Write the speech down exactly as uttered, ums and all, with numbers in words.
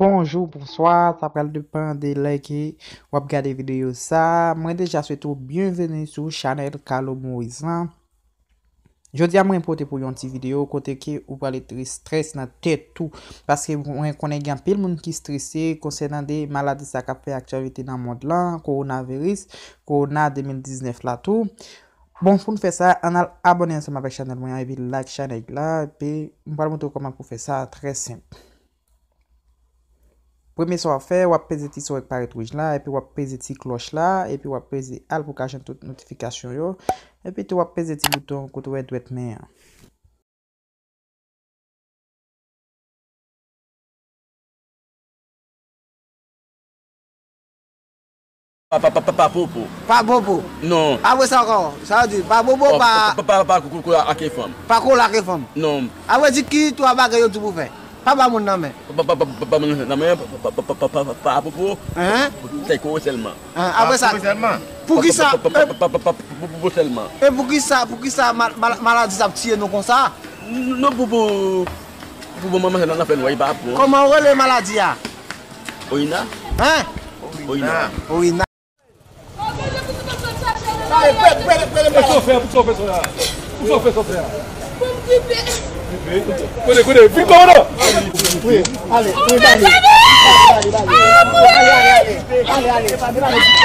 Bonjou, bonswa, sa pral depann de lè ke w ap gade videyo sa. Mwen deja swete w byenveni sou chanèl Carlo Moïse lan. Jodi a mwen pote pou yon ti videyo kote ke ou pral retire strès nan tèt ou. Paske mwen konnen gen anpil moun ki strese konsènan de maladi sa k ap fè aktyalite nan mond lan, kowonaviris, kowona de mil diznèf la tou. Bon, pou n fè sa, ann al abòne ansanm avèk chanèl mwen an, epi like chanèl la, epi m pral montre w kòman pou fè sa, trè senp. Premye sa w ap fè, w ap peze ti sore k parèt wouj la, epi w ap peze ti klòch la, epi w ap peze al pou w ka jwenn tout notifikasyon yo, epi tou w ap peze ti bouton kote w wè dwèt men an. Pa, pa, pa, pa, pa popo. Pa popo. Non. Apre sa ankò, sa vle di, pa popo, oh, pa pa, pa, pa, pa kou, kou, kou ak fanm. Pa kole ak fanm. Non. Apre di ki twa bagay yo di pou fè. Pa ba moun nan men. Pa, pa, pa, pa, pa moun nan men, pa, pa, pa popo. Hein? Tèt kore sèlman. Hein, apre sa, pou ki sa, pa, pa, pa, pa, pa, pa, pa, pa, pa, popo sèlman. E pou ki sa, pou ki sa mal-, mal-, maladi sa ap tiye nou konsa? Non, pou, pou, pou bon manman nan fè nou, e pa bon. Kòman w rele maladi a? Oyina. Hein? Oyina. Oyina. Sa e pèp, pèp, pèp, pèp. Sa w fè, sa w fè, sa w fè. Sa w fè, sa w fè. Kote, kote, vin kòmandan. Wi, ale, wi, ale. Ale, ale, ale. Ale, ale, ale.